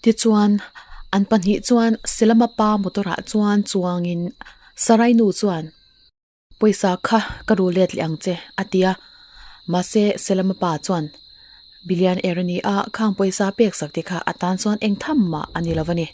Tichuan, an pahnih chuan Selama pa motor-ah chuan chuangin Sarai nu chuan, Pawisa kha ka ru let leh ang che, a ti a. Mahse, Selama pa chuan, Billion air a ni a, khang pawisa pek sak te kha a tan chuan eng tham mah a ni lo a ni.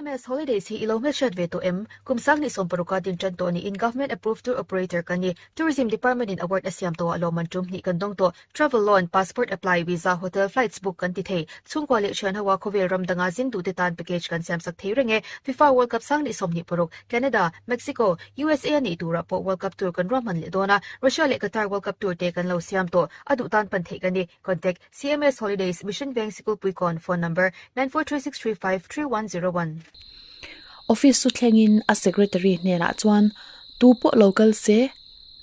CMS Holidays hi i lo hmelhriat ve tawh em? Kum sanghnih sawmparuka din tan tawh niin Government Approved Tour Operator kan ni. Tourism Department in award a siam tawhah lawmman tum hnih kan dawng tawh. Travel loan, passport apply, visa, hotel, flights book kan ti thei. Chhungkua leh thian hoa khawvel ram danga zin duhte tan package kan siam sak thei reng e. FIFA World Cup sanghnih 26, Canada, Mexico, USA a nih turah pawh World Cup tur kan ruahman leh dawn a. Russia leh Qatar World Cup tur te kan lo siam tawh. A duh tan pan theih kan ni. Contact, CMS Holidays, Mission Veng Sikulpuikawn, Phone number, 9436353101. Office chu thlengin a secretary hnenah chuan, Tu pawh lo kal se,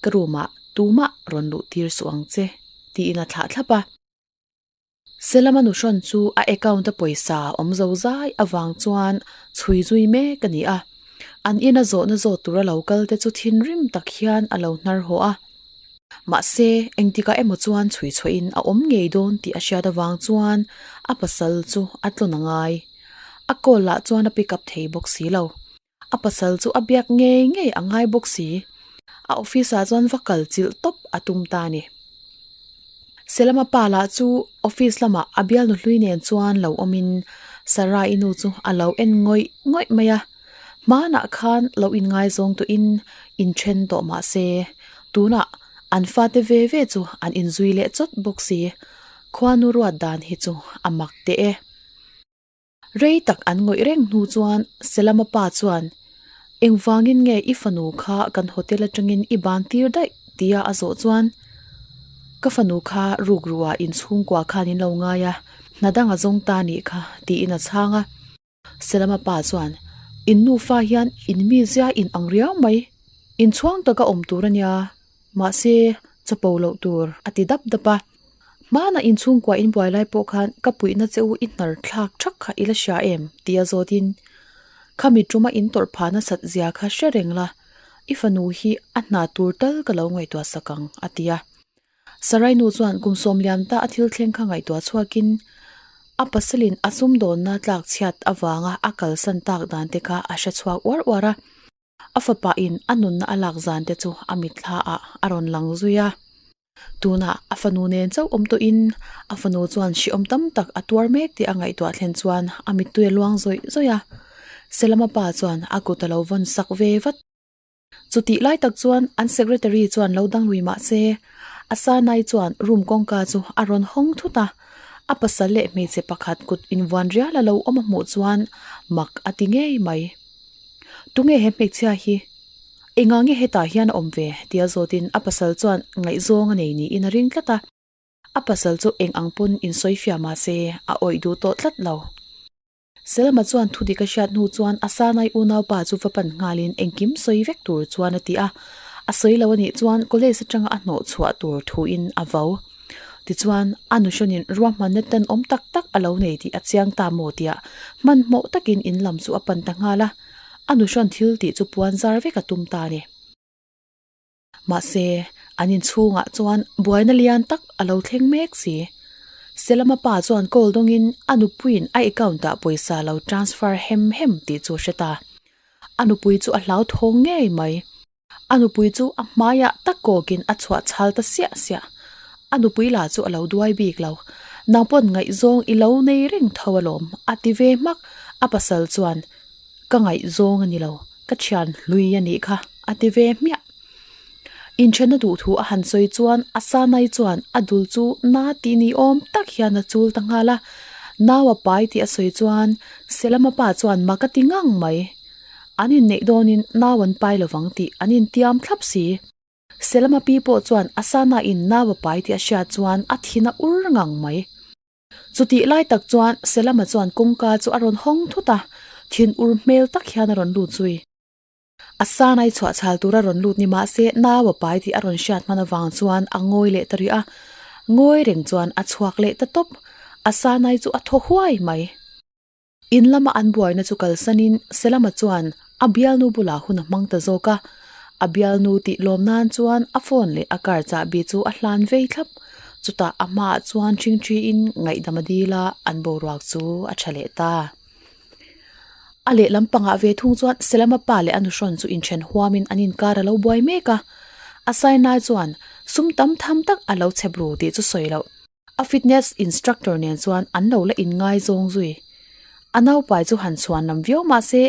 ka room ah tumah rawn luh tir suh ang che, tiin a thlah thlap a. Selama nuhrawn chu a account a pawisa awm zo zai avang chuan chhui zui mek a ni a. An ina zawhna zawt tura lo kal te chu thinrim tak hian a lo hnar haw a. Mahse, engtikah emaw chuan chhui chhuahin a awm ngei dawn tih a hriat avang chuan a pasal chu a tlawn a ngai. A call lah chuan a pick up thei bawk si lo. A pasal chu a biak ngei ngei a ngai bawk si. A office ah chuan va kal chilh tawp a tum ta a ni. Selama pa lah chu office lamah a bialnu hlui nen chuan lo awmin Sarah-i nu chu a lo en ngawih ngawih mai a. Hmanah khan lo inngaizawng tawhin inthen tawh mah se, tunah an fate ve ve chu an inzui leh chawt bawk si. Khuanu ruat dan hi chu a mak teh e. Rei tak an ngawih reng hnu chuan Selama pa chuan, Engvangin nge i fanu kha kan hotel atangin i ban tir daih? tia a zawh chuan, Ka fanu kha rukruah inchhungkua khan in lo ngai a, hna dang a zawng ta nih kha, tiin a chhang a. Selama pa chuan, In nufa hian in mi zia in ang riau mai. Inchhuang taka awm tur a nia, mahse chapo loh tur, a ti dap dap a. Hmanah inchhungkua in buai lai pawh khan ka puihna che u i hnar thlak thak kha i la hria em? tia zawtin, Khami tuma in tawrh phah nasat zia kha hre reng la, i fanu hi a hna tur tal ka lo ngaihtuah sak ang, a ti a. Sarai nu chuan kum sawm liam ta a thil thleng kha ngaihtuah chhuakin a pasalin a sumdawnna tlak chhiat avanga a kalsan tak dan te kha a hre chhuak uar uar a. A fapa in a nunna a lak zan te chu a mitthla ah a rawn lang zui a. Tunah a fanu nen chauh awm tawhin a fanu chuan hrehawm tam tak a tuar mek tih a ngaihtuah thlen chuan a mittui a luang zawih zawih a. Selama pa chuan a kut a lo vawn sak ve vat. Chutih lai tak chuan an secretary chuan lo dang lui mah se, Asanai chuan room kawngka chu a rawn hawng thut a, a pasal leh hmeichhe pakhat kut invuan rial a lo awm a hmuh chuan mak a ti ngei mai. Tunge he hmeichhia hi? Engah nge hetah hian a awm ve? tia zawtin a pasal chuan ngaihzawng a nei niin a ring tlat a. A pasal chu eng ang pawn insawifiah mah se a awih duh tawh tlat lo. Selma chuan thu dik a hriat hnu chuan a Sanai unaupa chu va pan nghalin engkim sawi vek tur chuan a ti a, a sawi lo anih chuan college atanga a hnawh chhuah tur thuin a vo. Tichuan, a nuhrawnin ruahmanna tanawm tak tak a lo nei tih a chiang ta maw tia hmanhmawh takin in lam chu a pan ta nghal a, a nuhrawn thil tih chu puan zar vek a tum ta a ni. Mahse, an inchhungah chuan buaina lian tak a lo thleng mek si. Selama pa chuan call dawngin a nupuiin a account-ah pawisa lo transfer hem hem tih chu a hre ta. A nupui chu a hlauthawng ngei mai. A nupui chu a hmaiah tak kawkin a chhuah chhal ta siah siah. A nupui lah chu a lo duai bik lo. Nang pawn ngaihzawng i lo nei reng tho alawm, a ti ve hmak. A pasal chuan, Ka ngaihzawng a ni lo, ka thian hlui a nih kha, a ti ve hmiah. Inthenna duh thu a han sawi chuan a sanai chuan a dul chu na tih ni awm tak hian a chul ta nghal a. Nau a pai tih a sawi chuan Selama pa chuan mak a ti ngang mai. An inneih dawnin nau an pai lovang tih an intiam thlap si. Selama pi pawh chuan a sana in nau a pai tih a hriat chuan a thin a ur ngang mai. Chutih lai tak chuan Selama chuan kawngka chu a rawn hawng thut a, thin ur hmel tak hian a rawn lut zui. A sanai chhuah chhal tura rawn lut ni mahse nau a pai tih a rawn hriat hman avang chuan a ngawi leh ta rih a, ngawi reng chuan a chhuak leh ta tawp. A sanai chu a thaw huai mai. In lama an buaina chu kalsanin Selama chuan a bialnu bulah hun a hmang ta zawk a, a bialnu tih lawm nan chuan a phone leh a car chahbi chu a hlan vei thlap. Chutah a hmaah chuan ṭhingṭhiin ngaihdam a dil a, an boruak chu a ṭha leh ta. A lehlam pangah ve thung chuan Selama pa leh a nuhrawn chu inṭhen huamin an inkar a lo buai mek a. A Sinai chuan sum tam tham tak a lo chhep ru tih chu sawi loh. A fitness instructor nen chuan an lo la inngaizawng zui. A naupai chu han chhuan lam viau mah se,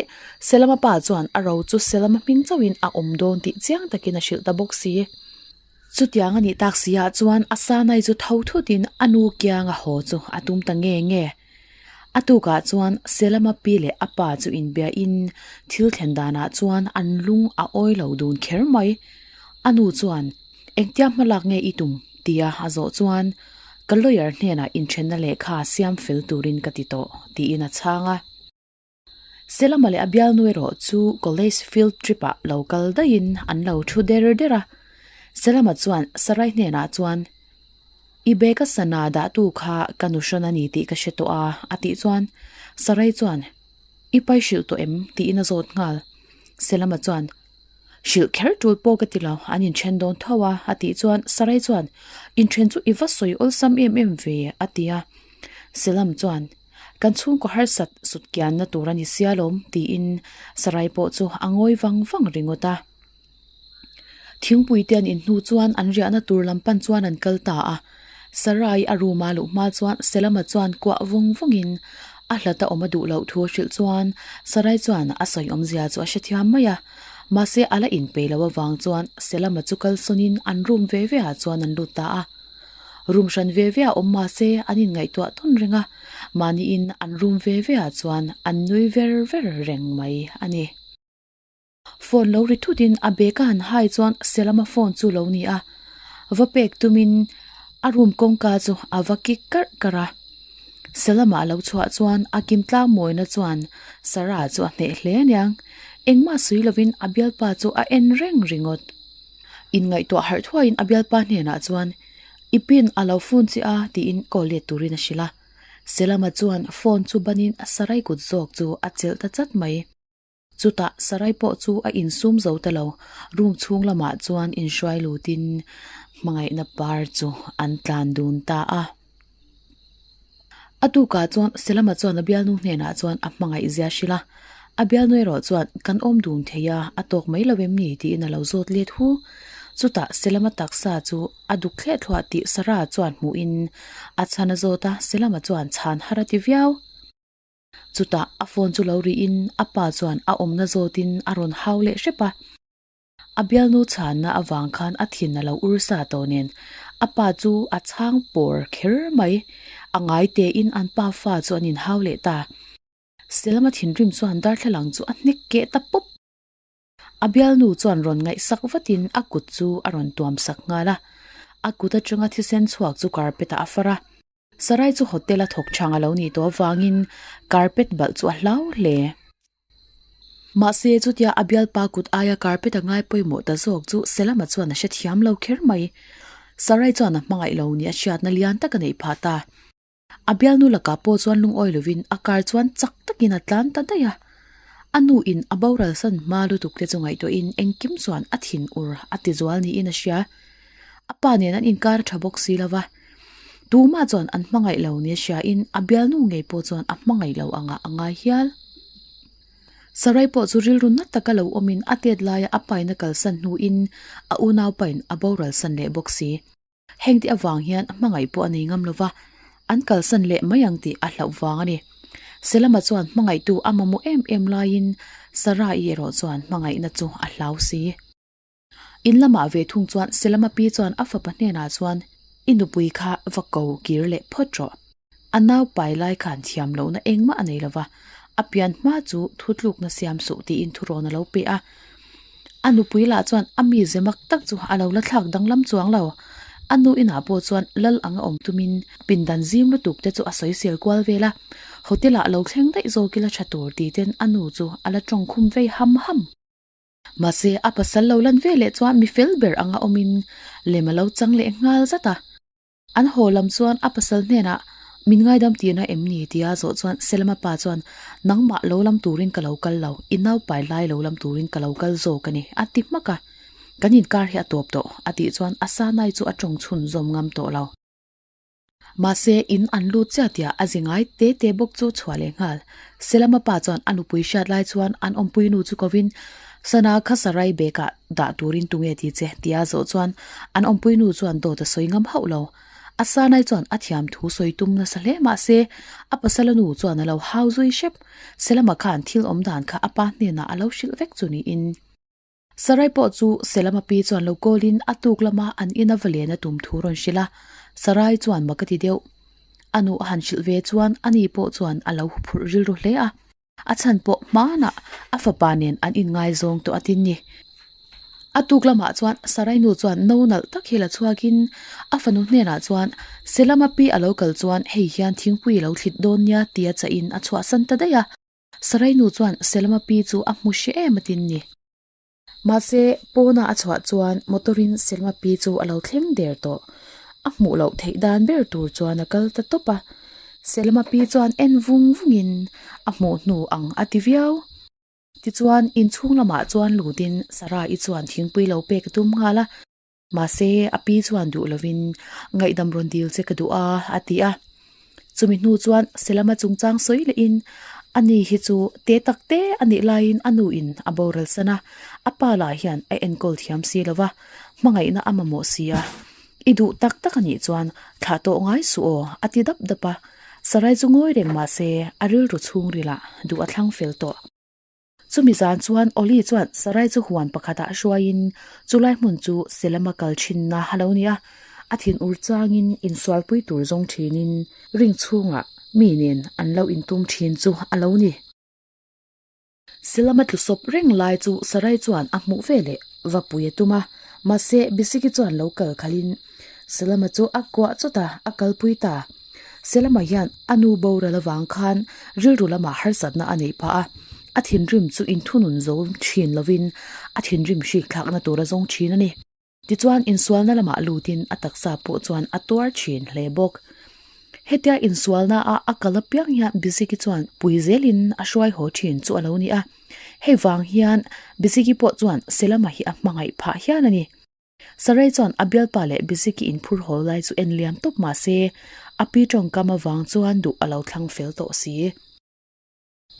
Selama pa chuan a ro chu Selama hming chauhin a awm dawn tih chiang takin a hrilh ta bawk si. Chutiang a nih tak si ah chuan a Sanai chu tho thutin a nu kiang a haw chu a tum ta nge nge. A tukah chuan Selama pi leh a pa chu inbiahin thil thlen danah chuan an lung a awi lo dun kher mai. A nu chuan, Engtia hmalak nge i tum? tia a zawh chuan, Ka lawyer hnenah inthenna lehkha siam fel turin ka ti tawh, tiin a chhang a. Selama leh a bialnu erawh chu college field trip ah lo kal daihin an lo thu der der a. Selama chuan Sarai hnenah chuan, I bag a sana dahtu kha ka nu hrawn a ni tih ka hre tawh a, a tih chuan Sarai chuan, I pai hrilh tawh em? tiin a zawt nghal. Selama chuan, Hrilh kher tul pawh ka ti lo, an inthen dawn tho a, a tih chuan Sarai chuan, Inthen chu i va sawi awlsam em em ve, a ti a. Selam chuan, Kan chhungkaw harsat sut kianna tur a ni sia lawm, tiin Sarai pawh chu a ngawi vang vang ringawt a. Thingpui te an inhnu chuan an riahna tur lam pan chuan an kal ta a. Sarai a room a luh hma chuan Selama chuan kuah vawng vawngin a hlata awm a duh loh thu a hrilh chuan Sarai chuan a sawi awmzia chu a hrethiam mai a. Mahse a la inpei loh avang chuan Selama chu kalsawnin an room ve ve ah chuan an lut ta a. Room hran ve ve a awm mahse an inngaihtuah tawn reng a, mahniin an room ve ve ah chuan an nui ver ver reng mai a ni. Phone lo ri thutin a bag a han hai chuan Selama phone chu lo ni a, va pek tumin a room kawngka chu a va kik karh karh a. Selama a lo chhuah chuan a kim tlang mawina chuan Sarah chu a hneh hle aniang, engmah sawi lovin a bialpa chu a en reng ringawt. Inngaihtuah harh thuaiin a bialpa hnenah chuan, I pin a lo phone che a tiin call let turin a hrilh a. Selama chuan phone chu banin Sarai kut zawk chu a chelh ta chat mai. Chutah Sarai pawh chu a insum zo ta lo, room chhung lamah chuan inhruai lutin hmangaihna par chu an tlan dun ta a. A tukah chuan Selama chuan a bialnu hnenah chuan a hmangaih zia hrilh a, a bialnu erawh chuan kan awm dun thei a, a tawk mai lo em ni tiin a lo zawt let hu. Chutah Selama taksa chu a duk thleh thluah tih Sarah chuan hmuhin a chhan a zawt a, Selama chuan chhan har a ti viau. Chutah a phone chu lo rihin a pa chuan a awmna zawtin a rawn hau leh hrep a. A bialnu chhanna avang khan a thin a lo ur sa tawh nen a pa chu a chhang pawr kher mai. A ngai tein an pa fa chu an inhau leh ta. Selama thinrim chuan darthlalang chu a hnek keh ta pawp. A bialnu chuan rawn ngaihsak vatin a kut chu a rawn tuam sak nghal a. A kut atanga thisen chhuak chu carpet ah a far a. Sarai chu hotel a thawk chhang a lo nih tawh avangin carpet balh chu a hlau hle. Mahse chutia a bialpa kut aia carpet a ngai pawimawh ta zawk chu Selama chuan a hrethiam lo kher mai. Sarai chuan a hmangaih lo nih a hriatna lian tak a neih phah ta. A bialnu lakah pawh chuan lungawi lovin a car chuan chak takin a tlan ta daih a. A nu in a boral san hma lutuk te chu ngaihtuahin engkim chuan a thin ur a ti zual niin a hria. A pa nen an inkar a tha bawk si lova. Tumah chuan an hmangaih lo nia hriain a bialnu ngei pawh chuan a hmangaih lo angah a ngai hial. Sarai pawh chu rilru na taka lo awmin a tet laia a paina kalsan hnuin a unaupain a boral san leh bawk si. Heng te avang hian hmangaih pawh a nei ngam lo va, an kalsan leh mai ang tih a hlauh vang a ni. Selama chuan hmangaihtu a mamawh em em laiin Sarai erawh chuan hmangaihna chu a hlau si. In lamah ve thung chuan Selama pi chuan a fapa hnenah chuan I nupui kha va ko kir leh phawt rawh. A nau pai lai khan thiam lohna engmah a nei lova, a pian hma chu thutlukna siam suh tiin thurawn a lo pe a. A nupui lah chuan a mi ze mak tak chu a lo la thlak danglam chuang lo. A nu inah pawh chuan lal anga awm tumin pindan zim lutuk te chu a sawisel kual vel a, hotel ah lo thleng daih zawk ila tha tur ti ten a nu chu a la tawngkhum vei ham ham. Mahse a pasal lo lan ve leh chuan mi fel ber anga awmin lem a lo chang leh nghal zat a. An haw lam chuan a pasal hnenah min ngaidam tirna em ni tia zawh chuan Selama pa chuan nangmah lo lam turin ka lo kal lo, i naupai lai lo lam turin ka lo kal zawk a ni a ti hmak a. Kan inkar hi a tawp tawh a tih chuan a sanai chu a tawng chhunzawm ngam tawh lo. Mahse, in an lut chiah tia a zi ngai te te bawk chu chhuah leh nghal. Selama pa chuan a nupui hriat lai chuan an awmpui nu chu kovin, Sana kha sarai bag ah dah turin tunge ti che? tia zawh chuan an awmpui nu chuan dawt a sawi ngam hauh lo. A sanai chuan a thiam thu sawi tum nasa hle mahse, a pasala nu chuan a lo hau zui hrep. Selama khan thil awm dan kha a pa hnenah a lo hrilh vek chu niin. Sarai pawh chu Selama pi chuan lo call in a tuk lama an ina va len a tum thu rawn hrilh a, Sarai chuan mak a ti deuh. A nu a han hrilh ve chuan ani pawh chuan a lo huphurh rilru hle a, a chhan pawh hmanah a fapa nen an inngaizawng tawh a tin ni. A tuk lamah chuan Sarai nu chuan no nalh tak hi la chhuakin a fanu hnenah chuan Selama pi a lo kal chuan hei hian thingpui a lo thlit dawn nia tia chahin a chhuahsan ta daih a. Sarai nu chuan Selama pi chu a hmu hre em a tin ni. Mahse, pawna a chhuah chuan motor-in Selama pi chu a lo thleng der tawh. A hmuh loh theih dan ber tur chuan a kal ta tawp a. Selama pi chuan en vung vungin a hmuh hnu ang a ti viau. Tichuan, inchhung lamah chuan lutin Sarai chuan thingpui lo pek a tum nghal a. Mahse, a pi chuan duh lovin ngaihdam rawn dil che ka duh a, a ti a. Chumi hnu chuan Selama chungchang sawi lehin, Ani hi chu te tak te a nih laiin a nuin a boral san a, a pa lah hian a enkawl thiam si lo va, hmangaihna a mamawh si a. I duh tak tak a nih chuan thlah tawh ngai suh aw, a ti dap dap a. Sarai chu ngawi reng mahse, a rilru chhungrilah duh a thlang fel tawh. Chumi zan chuan Oli chuan Sarai chu huan pakhatah hruaiin chulai hmun chu Selama kal thinna a lo ni a, a thinur changin insualpui tur zawng thinin ring chhungah mi nen an lo intum thin chu a lo ni. Selama tlusawp reng lai chu Sarai chuan a hmuh veleh va pui a tum a, mahse Bisiki chuan lo kal khalhin Selama chu a kuah chawt a, a kalpui ta. Selama hian a nu boral avang khan rilru lamah harsatna a neih phah a, a thinrim chu inthunun zo thin lovin a thinrim hrik thlakna tur a zawng thin a ni. Tichuan insualna lamah lutin a taksa pawh chuan a tuar thin hle bawk. Hetia insualna a a kal apiang hian Biziki chuan pui zelin a hruai haw thin chu a lo ni a, hei vang hian Biziki pawh chuan Selama hi a hmangaih phah hial a ni. Sarai chuan a bialpa leh Biziki inphur haw lai chu en liam tawp mah se, a pi tawngkam avang chuan duh a lo thlang fel tawh si.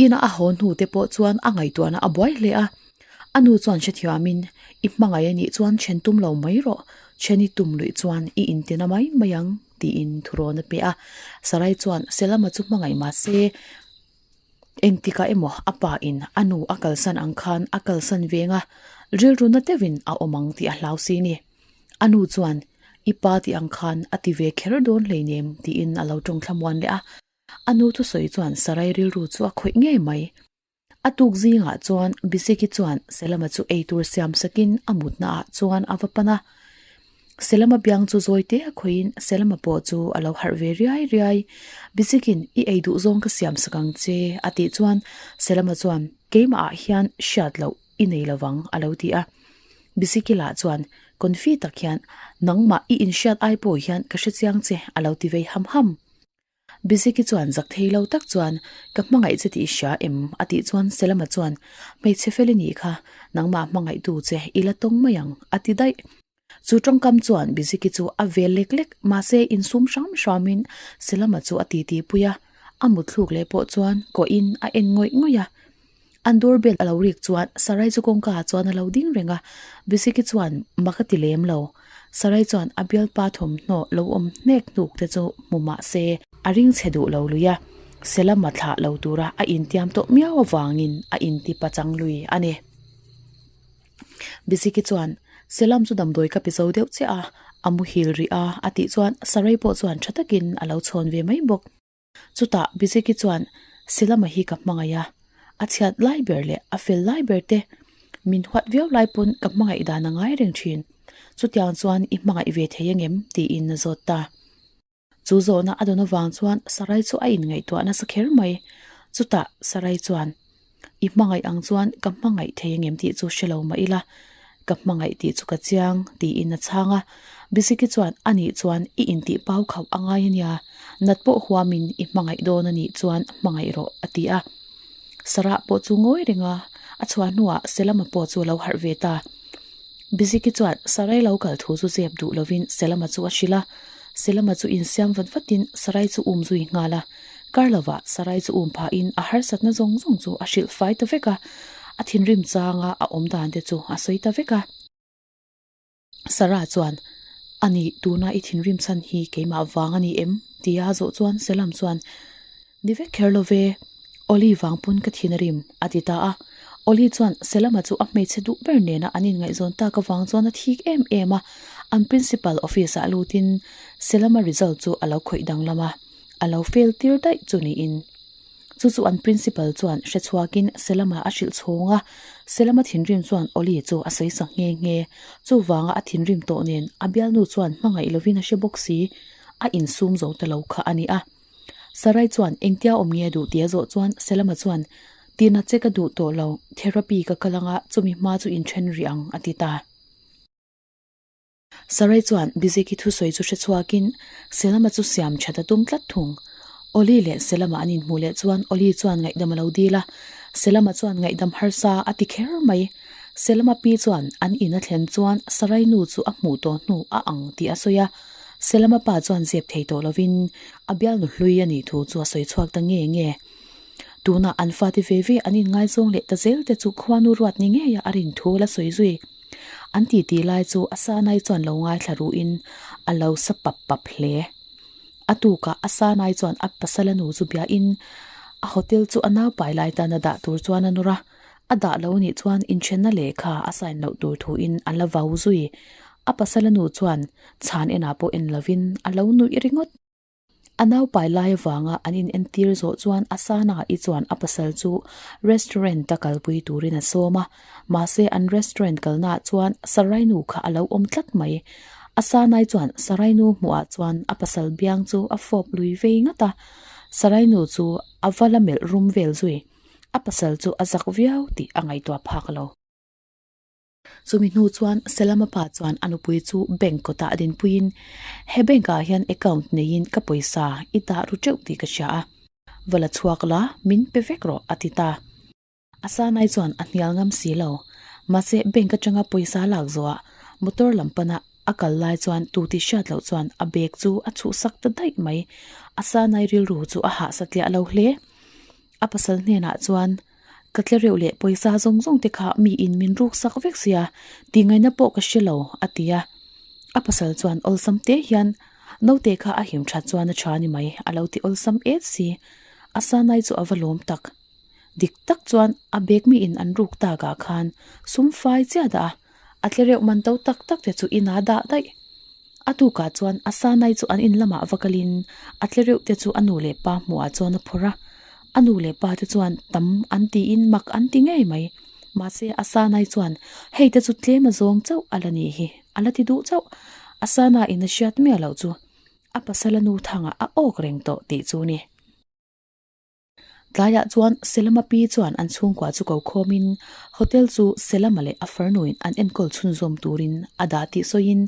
Ina a haw hnu te pawh chuan a ngaihtuahna a buai hle a, a nu chuan hrethiamin, I hmangaih a nih chuan then tum lo mai rawh, then i tum luih chuan i intina mai mai ang, tiin thurawn a pe a. Sarai chuan Selama chu hmangaih mah se, Engtikah emaw a pa in a nu a kalsan ang khan a kalsan veng a, rilru na deuhin a awm ang tih a hlau si ni. A nu chuan, I pa tih ang khan a ti ve kher dawn hleinem tiin a lo tawng thlamuan leh a. A nu thusawi chuan Sarai rilru chu a khawih ngei mai. A tuk zingah chuan Biseki chuan Selama chu eitur siam sakin a mutna ah chuan a va pan a. Selama biang chu zawi te a khawiin Selama pawh chu a lo harh ve riai riai. Bizikin i ei duh zawng ka siam sak ang che a tih chuan Selama chuan keimah ah hian hriat loh i nei lovang a lo ti a. Biziki lah chuan confi tak hian nangmah i inhriat ai pawh hian ka hrechiang che a lo ti vei ham ham. Biziki chuan zak thei lo tak chuan, Ka hmangaih che tih i hria em? a tih chuan Selama chuan, Hmeichhe fel i nih kha, nangmah hmangaihtu che i la tawng mai ang, a ti daih. Chu tawngkam chuan Biziki chu a vel lek lek, mahse insum hram hramin Selama chu a titi pui a, a mutthluk leh pawh chuan kawhin a en ngawih ngawih a. An doorbell a lo rik chuan Sarai chu kawngka ah chuan a lo ding reng a, Bisiki chuan mak a ti lem lo. Sarai chuan a bialpa thawmhnaw lo awm hnek hnuk te chu hmu mah se a ring chhe duh lo lui a, Selama thlah lo tura a intiam tawh miau avangin a inti pachang lui a ni. Bisiki chuan Selam chu damdawi ka pe zo deuh chiah a, a muhil rih a a tih chuan Sarai pawh chuan tha takin a lo chhawn ve mai bawk. Chutah Bizeki chuan Silama hi ka hmangaih a, a chhiat lai ber leh a fel lai ber te min huat viau lai pawn ka hmangaih dan a ngai reng thin. Chutiang chuan i hmangaih ve thei angem? tiin a zawt ta. Chu zawhna a dawn avang chuan Sarai chu a inngaihtuah nasa kher mai. Chutah Sarai chuan I hmangaih ang chuan ka hmangaih thei angem tih chu hre lo mah ila, ka hmangaih tih chu ka chiang, tiin a chhang a. Biziki chuan a nih chuan i intih pau khauh a ngai a nia, nat pawh huamin i hmangaih dawn a nih chuan hmangaih rawh, a ti a. Sarah pawh chu ngawi reng a, a chhuah hnuah Selama pawh chu a lo harh ve ta. Biziki chuan Sarai lo kal thu chu zep duh lovin Selama chu a hrilh a. Selama chu insiam vat vatin Sarai chu um zui nghal a. Kar lovah Sarai chu um phahin a harsatna zawng zawng chu a hrilh fai ta vek a, a thinrim changa a awm dan te chu a sawi ta vek a. Sarah chuan, Ani, tuna i thinrim chhan hi keimah vang a ni em? tia a zawh chuan Selam chuan, Ni vek kher lo ve, Oli vang pawn ka thin a rim, a ti ta a. Oli chuan Selama chu a hmeichhe duh ber nena an inngaihzawn tak avang chuan a thik em em a, an principal office ah lutin Selama result chu a lo khawih danglam a, a lo fail tir daih chu niin. Chu chu an principal chuan hre chhuakin Selama a hrilh chhawng a, Selama thinrim chuan Oli chu a sawi sak nghe nghe. Chuvanga a thinrim tawh nen a bialnu chuan hmangaih lovin a hre bawk si, a insum zo ta lo kha a ni a. Sarai chuan engtia awm nge duh tia zawh chuan Selama chuan Tina che ka duh tawh lo, therapy ka kal anga chumi hma chu inthen rih ang a ti ta. Sarai chuan Bizeki thusawi chu hre chhuakin Selama chu siam that a tum tlat thung. Oli leh Selama an inhmuh leh chuan Oli chuan ngaihdam a lo dil a, Selama chuan ngaihdam harsa a ti kher mai. Selama pi chuan an in a thlen chuan Sarai nu chu a hmuh tawh hnu a ang tih a sawi a, Selama pa chuan zep thei tawh lovin a bialnu hlui a nih thu chu a sawi chhuak ta nge nge. Tunah an fate ve ve an inngaizawng leh ta zel te chu khuanu ruat ni ngeia a rin thu la sawi zui. An titi lai chu a sanai chuan lo ngaithla ruhin a lo sa pap pap hle. A tukah a sanai chuan a pasala nu chu biain a hotel chu a naupai lai tan a dah tur chuan a nawr a, a dah lo nih chuan inthenna lehkha a sign loh tur thuin a la vau zui. A pasala nu chuan chhan enah pawh en lovin a lo nuih ringawt. A naupai lai avanga an inentir zawh chuan Asana-i chuan a pasal chu restaurant-a kalpui turin a sawm a, mahse an restaurant kalnaah chuan Sarainu kha a lo awm tlat mai. Asana-i chuan Sarainu hmuhah chuan a pasal biang chu a fawp lui vei ngat a, Sarainu chu a va la melh rum vel zui. A pasal chu a zak viau tih a ngaihtuah phak lo. Chumi hnu chuan Selama pa chuan a nupui chu bank kawtah a dinpuiin, He bank ah hian account neiin ka pawisa i dah ru teuh tih ka hria a, va la chhuak la, min pe vek rawh a ti ta. A sanai chuan a hnial ngam si lo. Mahse bank atanga pawisa lak zawhah motor lam pana a kal lai chuan tu tih hriat loh chuan a bag chu a chhuhsak ta daih mai. A sanai rilru chu a hah satliah lo hle. A pasal hnenah chuan Ka tle reuh leh pawisa zawng zawng te kha mi in min ruk sak vek sia, tih ngaihna pawh ka hre lo, a ti a. A pasal chuan awlsam te hian, Naute kha a him that chuan a tha ni mai, a lo ti awlsam et si. A sanai chu a va lawm tak. Dik tak chuan a bag mi in an ruk tak ah khan sum fai chiah dah a, a tle reuh man to tak tak te chu inah dah daih. A tukah chuan a sanai chu an in lamah va kalin a tle reuh te chu a nu leh pa hmuhah chuan a phawrh a. A nu leh pa te chuan tam an tiin mak an ti ngei mai. Mahse a sanai chuan hei te chu tlem a zawng chauh a la nih hi a la ti duh chauh. A sana in a hriat miah loh chu a pasal a nu thangah a awk reng tawh tih chu ni. Tlaiah chuan Selama pi chuan an chhungkua chu ko khawmin hotel chu Selama leh a farnuin an enkawl chhunzawm turin a dah tih sawiin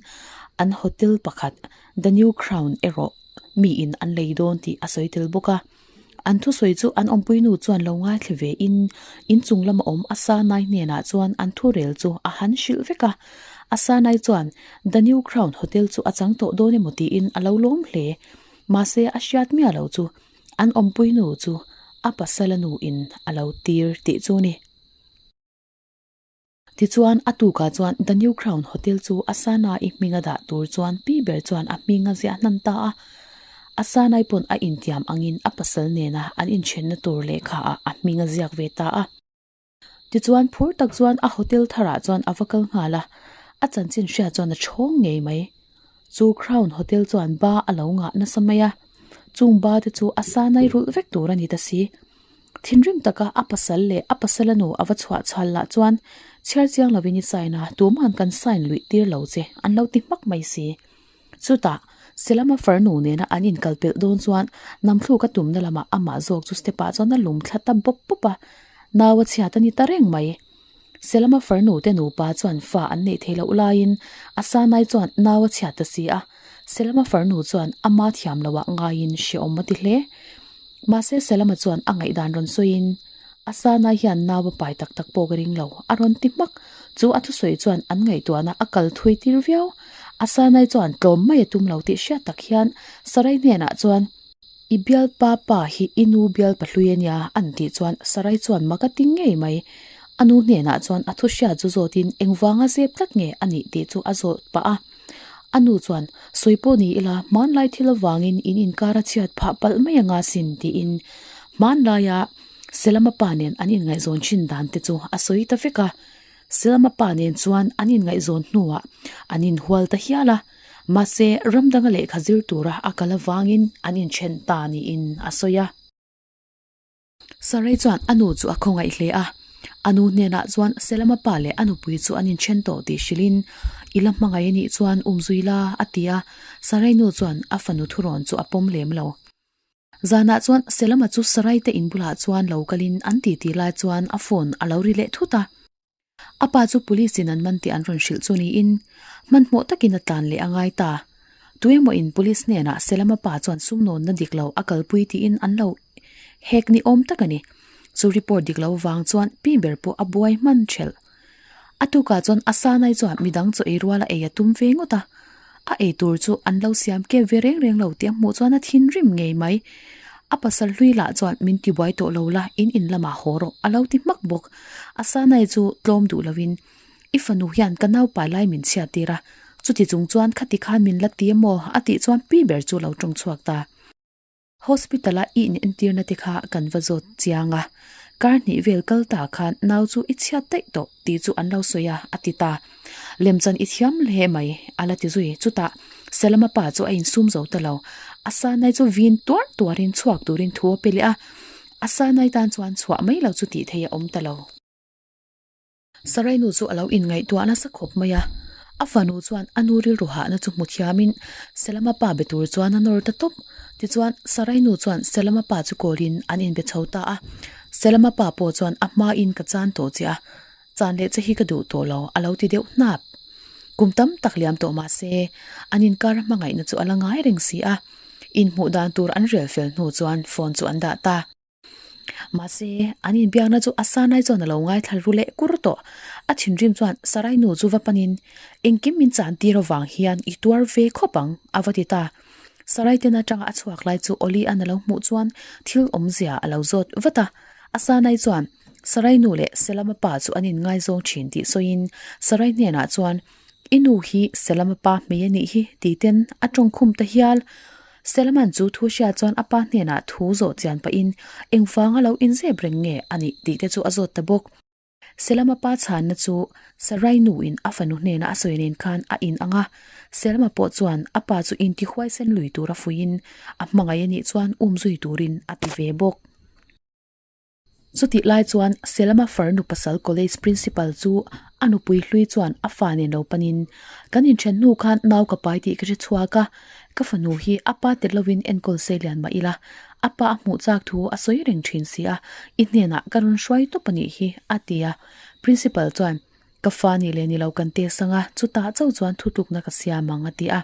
an hotel pakhat The New Crown erawh miin an lei dawn tih a sawi tel bawk a. An thusawi chu an awmpuinu chuan lo ngaithla ve in inchung lama awm Asanai hnenah chuan an thurel chu a han hrilh vek a. Asanai chuan The New Crown hotel chu a chang tawh dawn emaw tiin a lo lawm hle. Mahse a hriat miah lo chu An awmpui nu chu a pasala nu in a lo tir tih chu ni. Tichuan a tukah chuan The New Crown Hotel chu Asana-i hminga dah tur chuan pi ber chuan a hming a ziah hnan ta a. Asana-i pawn a intiam angin a pasal nena an inthenna tur lehkha ah a hming a ziak ve ta a. Tichuan phur tak chuan a hotel tharah chuan a va kal nghal a, a chanchin hriat chuan a chhawng ngei mai. Chu Crown Hotel chuan ba a lo ngah nasa mai a, chung ba te chu a sanai rulh vek tur a ni ta si. Thinrim taka a pasal leh a pasala nu a va chhuah chhal lah chuan chhiar chiang lovin i sign a, tumahan kan sign luih tir lo che an lo ti hmak mai si. Chutah, Selama farnu nena an inkal pelh dawn chuan Namthluk a tumna lamah amah zawk chu step ah chuan a lum thla ta bawp bawp a, nau a chhiat a ni ta reng mai. Selama farnu te nupa chuan fa an neih theih loh laiin a sanai chuan nau a chhiat ta si a, Selama farnu chuan ama thiam loh ah ngaiin hrehawm a ti hle. Mahse Selama chuan a ngaihdan rawn sawiin, A sanai hian nau a pai tak tak pawh ka ring lo, a rawn ti hmak. Chu a thusawi chuan an ngaihtuahna a kal thui tir viau. Asanai chuan tlawm mai a tum lo tih hriat tak hian Sarai hnenah chuan, I bialpa pa hi i nu bialpa hlui a nia an tih chuan Sarai chuan mak a ti ngei mai. A nu hnenah chuan a thu hriat zu zawtin engvanga zep tlat nge a nih tih chu a zawt pah a. A nu chuan, Sawi pawh ni ila, hmanlai thil avangin in inkar a chhiat phah palh mai anga sin tiin hmanlaia Selama pa nen an inngaihzawn thin dan te chu a sawi ta vek a. Selama pa nen chuan an inngaihzawn hnuah an inhual ta hial a, mahse ram danga lehkha zir tura a kal avangin an inthen ta niin a sawi a. Sarai chuan a nu chu a khawngaih hle a, a nu hnenah chuan Selama pa leh a nupui chu an inthen tawh tih hrilhin, I la hmangaih anih chuan umzui la, a ti a, Sarai nu chuan a fanu thurawn chu a pawm lem lo. Zanah chuan Selama chu Sarai te in bulah chuan lo kalin an titi lai chuan a phone a lo ri leh thut a. A pa chu police in an man tih an rawn hrilh chu niin hmanhmawh takin a tlan leh a ngai ta. Tuemaw in police hnenah Selama pa chuan sumnawnna dik lo a kalpui tiin an lo hek ni awm tak a ni. Chu report dik lo vang chuan pi ber pawh a buai hman thelh. A tukah chuan a sanai chuan midang chaw ei ruala ei a tum ve ngawt a. A ei tur chu an lo siam kep ve reng reng lo tih a hmuh chuan a thinrim ngei mai. A pasal hlui lah chuan min tibuai tawh lo la, in in lamah haw rawh a lo ti hmak bawk. A sanai chu tlawm duh lovin, I fanu hian ka naupai lai min chhiat tir a, chuti chung chuan khati khan min la ti emaw a tih chuan pi ber chu lo tawng chhuak ta. Hospital a i inentirna te kha kan va zawt chiang a, kar hnih vel kal ta khan nau chu i chhiat daih tawh tih chu an lo sawi a, a ti ta. Lemchan i thiam hle mai, a la ti zui. Chutah Selama pa chu a insum zo ta lo. A sanai chu vin tuar tuarin chhuak turin thu a pe leh a, a sanai tan chuan chhuah mai lo chu tih theih a awm ta lo. Sarai nu chu a lo inngaihtuah nasa khawp mai a, a fanu chuan a nu rilru hahna chu hmu thiamin Selama pa be tur chuan a nawr ta tawp. Tichuan, Sarai nu chuan Selama pa chu kawlin an inbe chho ta a, Selama pa pawh chuan a hmain ka chan tawh che a, chan leh che hi ka duh tawh lo a lo ti deuh hnap. Kum tam tak liam tawh mah se, an inkar hmangaihna chu a la ngai reng si a, inhmuh dan tur an rel fel hnu chuan phone chu an dah ta. Mahse, an inbiakna chu a Sanai chuan a lo ngaithla ru leh kur tawh. A thinrim chuan Sarai nu chu va panin, Engkim min chan tir avang hian i tuar ve khawp ang, a va ti ta. Sarai ten atanga a chhuak lai chu Oli-a'n a lo hmuh chuan thil awmzia a lo zawt vat a. A Sanai chuan Sarai nu leh Selama pa chu an inngaizawng thin tih sawiin Sarai hnenah chuan, I nu hi Selama pa hmei a nih hi, tih ten a tawngkhum ta hial. Selaman chu thu hria chuan a pa hnenah thu zawh chian pahin engvanga lo inzep reng nge a nih tih te chu a zawt ta bawk. Selama pa chhanna chu Sarai nuin a fanu hnena a sawi nen khan a in ang a, Selama pawh chuan a pa chu intihuaisen lui tura fuiin a hmangaih a nih chuan umzui turin a ti ve bawk. Chutih lai chuan Selama farnu pasal college principal chu a nupui hlui chuan a fa nen lo panin, Kan inthen hnu khan nau ka pai tih ka hre chhuak a, ka fanu hi a pa tel lovin enkawl sei lian mah ila, a pa a hmuh chak thu a sawi reng thin si a, i hnenah ka rawn hruai tawp a nih hi, a ti a. Principal chuan, Ka fa nih leh ni lo kan test ang a, chutah chauh chuan thutlukna ka siam ang, a ti a.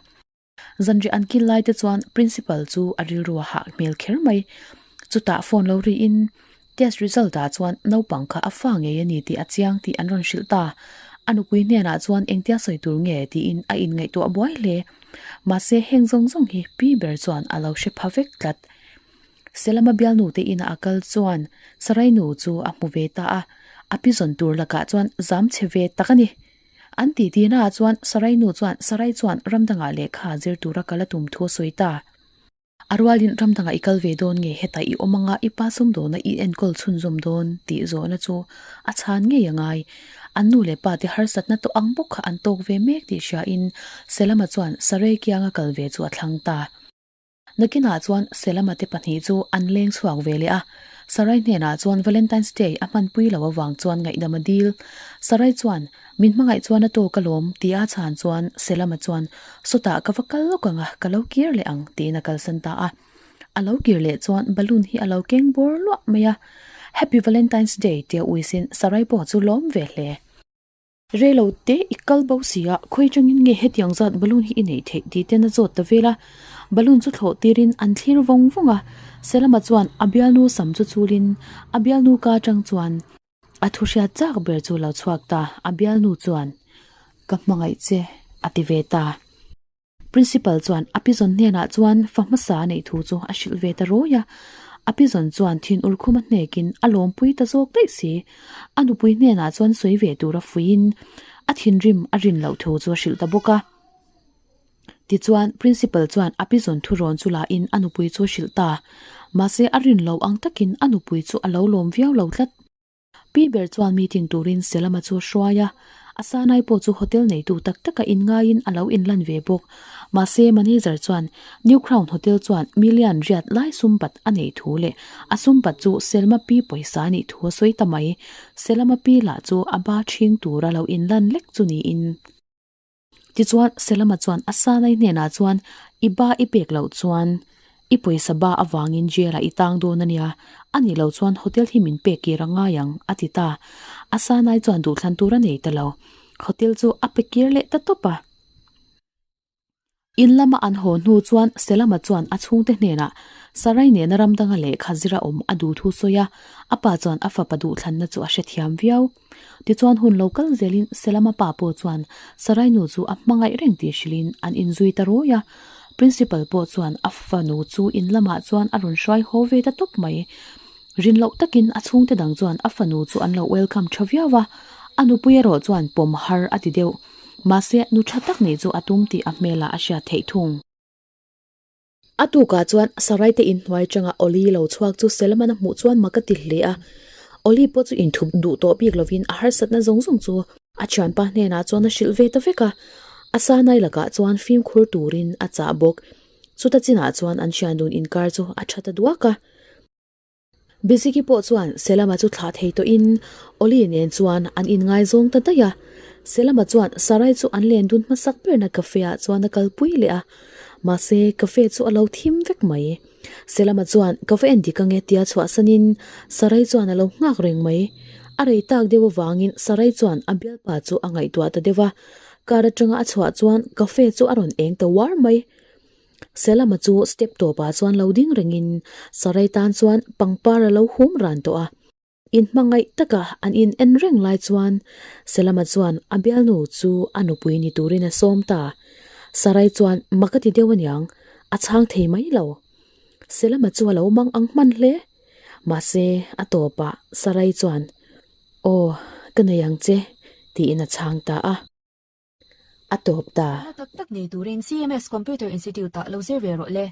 Zanriah an kil lai te chuan principal chu a rilru a hah hmel kher mai. Chutah phone lo riin test result ah chuan naupang kha a fa ngei a ni tih a chiang tih an rawn hrilh ta. A nupui hnenah chuan engtia sawi tur nge tiin a inngaihtuah buai hle. Mahse heng zawng zawng hi pi ber chuan a lo hre pha vek tlat. Selama bialnu te ina a kal chuan Sarai nu chu a hmu ve ta a, a pi zawn tur lakah chuan zam chhe ve tak a ni. An ti tihnaah chuan Sarai nu chuan Sarai chuan ram dangah lehkha zir tura kal a tum thu a sawi ta. A rualin ram dangah i kal ve dawn nge hetah i awm anga i pa sumdawna i enkawl chhunzawm dawn tih zawhna chu a chhan ngei a ngai. An nu leh pa te harsatna tawh ang bawk kha an tawk ve mek tih hriain Selama chuan Sarai kianga kal ve chu a thlang ta. Nakinah chuan Selama te pahnih chu an leng chhuak ve leh a, Sarai hnenah chuan Valentine's Day a hmanpui lo avang chuan ngaihdam a dil. Sarai chuan, Min hmangaih chuan a tawk alawm, ti a chhan chuan Selama chuan, Sawtah ka va kal lawk ang a, ka lo kir leh ang, tiin a kalsan ta a. A lo kir leh chuan balloon hi a lo keng bawr luah mai a. Happy Valentine's Day tia uisin Sarai pawh chu lawm ve hle. Rei lo te i kal bo si a, khawi atangin nge hetiang zat balloon hi i neih theih tih ten a zawt ta vel a. Balloon chu thlawh tirin an thlir vawng vawng a, Selama chuan a bialnu sam chu chulin a bialnu ka atang chuan a thu hriat chak ber chu lo chhuak ta, a bialnu chuan ka hmangaih che a ti ve ta. Principal chuan a pizawn hnenah chuan fa hmasa a neih thu chu a hrilh ve ta rawi a. A pizawn chuan thin ur khum a hnekin a lawmpui ta zawk daih si. A nupui hnenah chuan sawi ve tura fuiin a thinrim a rin loh thu chu a hrilh ta bawk a. Tichuan, Principal chuan a pizawn thu rawn chu lahin a nupui chu a hrilh ta. Mahse, a rin lo ang takin a nupui chu a lo lawm viau lo tlat. Pi ber chuan meeting turin Selama chu a hruai a, a sanai pawh chu hotel neitu tak taka inngaiin a lo inlan ve bawk. Mahse, manager chuan New Crown Hotel chuan million riat lai sum bat a neih thu leh a sum bat chu Selma pi pawisa a nih thu a sawi ta mai. Selama pi lah chu a ba ṭhing tura lo inlan lek chu niin. Tichuan, Selama chuan a sanai hnenah chuan, I ba i pek loh chuan i pawisa ba avangin jail-ah i tang dawn a nia, a nih loh chuan hotel hi min pek kir a ngai ang, a ti ta. A sanai chuan duhthlan tur a nei ta lo. Hotel chu a pe kir leh ta tawp a. In lama an haw hnu chuan Selama chuan a chhungte hnenah Sarai nena ram danga lehkha zira awm a duh thu sawi a, a pa chuan a fapa duhthlanna chu a hrethiam viau. Tichuan hun lo kal zelin Selama pa pawh chuan Sarai nu chu a hmangaih reng tih hrilhin an inzui ta rawi a. Principal pawh chuan a fanu chu in lamah chuan a rawn hruai haw ve ta tawp mai. Rin loh takin a chhungte dang chuan a fanu chu an lo welcome tha viau a, a nupui erawh chuan pawm har a ti deuh. Mahse nu tha tak nih chu a tum tih a hmelah a hriat theih thung. A tukah chuan Sarai te inhnuai atanga Oli lo chhuak chu Selaman a hmuh chuan mak a ti hle a. Oli pawh chu inthup duh tawh bik lovin a harsatna zawng zawng chu a thianpa hnenah chuan a hrilh ve ta vek a. A sanai lakah chuan fimkhur turin a chah bawk. Chuta chinah chuan an thiandun inkar chu a tha ta duak a. Biziki pawh chuan Selama chu thlah thei tawhin Oli nen chuan an inngaizawng ta daih a. Selama chuan Sarai chu an len dun hmasak berna cafe ah chuan a kalpui leh a. Mahse, cafe chu a lo thim vek mai. Selama chuan ka va en dik ange tia chhuahsanin Sarai chuan a lo nghak reng mai. A rei tak deuh avangin Sarai chuan a bialpa chu a ngaihtuah ta deuh a. Car atanga a chhuah chuan cafe chu a rawn eng ta uar mai. Selama chu step tawpah chuan lo ding rengin Sarai tan chuan pangpar a lo hum ran tawh a. Inhmangaih taka an in en reng lai chuan Selama chuan a bialnu chu a nupui ni turin a sawm ta. Sarai chuan mak a ti deuh aniang, a chhang thei mai lo. Selama chu a lo mang ang hman hle. Mahse, a tawpah Sarai chuan, Aw, ka nei ang che, tiin a chhang ta a. A tawp ta. Na tak tak nei turin CMS Computer Institute-ah lo zir ve rawh le.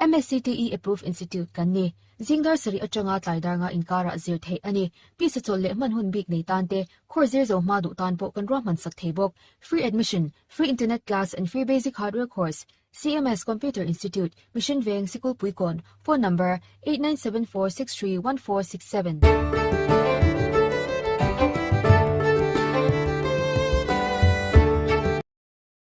MSCTE Approved Institute kan ni. Zing dar sarih atanga tlai dar nga inkarah zir theih a ni. Pisa chawlh leh hman hun bik nei tan te, course zir zo hma duh tan pawh kan ruahman sak thei bawk. Free admission, free internet class and free basic hardware course. CMS Computer Institute, Mission Veng, Sikulpuikawn, Phone number, 8974631467.